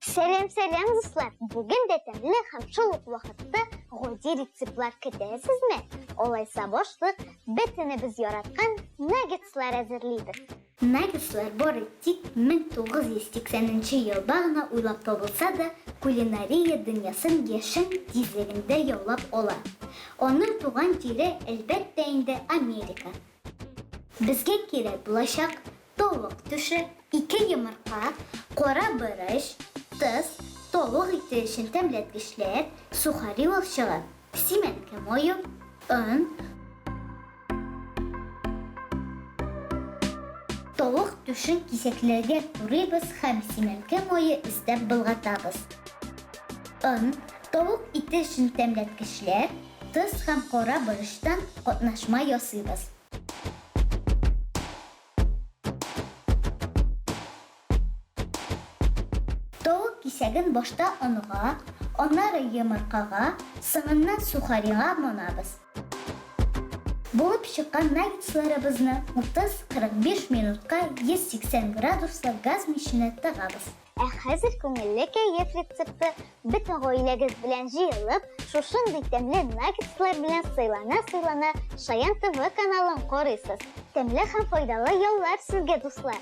Сәлам, сәлам, дуслар! Бүген дә тәмле һәм шул ук вакытта гади рецептлар көтәсезме? Алайса башлык, бөтенебез яраткан наггетслар әзерлибез. Наггетслар бары тик 1980 нче елда гына уйлап табылса да, кулинария дөньясын яшен тизлегендә яулап ала. Аның туган җире, әлбәттә инде, Америка. Безгә кирәк булачак тавык түше, ике йомырка, кара борыч, тоз, тавык ите өчен тәмләткечләр, сухари валчыгы, симәнке мае, он, Тавык түшен кисәкләргә турыйбыз һәм симәнке мае өстәп болгатабыз. Он, тавык ите өчен тәмләткечләр, Тоз һәм кара борычтан катнашма ясыйбыз. Тавык кисәген башта онга, аннары йомыркага, соңыннан сухарига манабыз. Булып чыккан наггетсларыбызны 30-45 минутка 180 градуслы газ миченә тыгабыз. Ә хәзер күңелле кәеф рецепты. Бөтен гаиләгез белән җыелып, шушындый тәмле наггетслар белән сыйлана-сыйлана Шаян ТВ каналын карыйсыз. Тәмле һәм файдалы яллар сезгә, дуслар!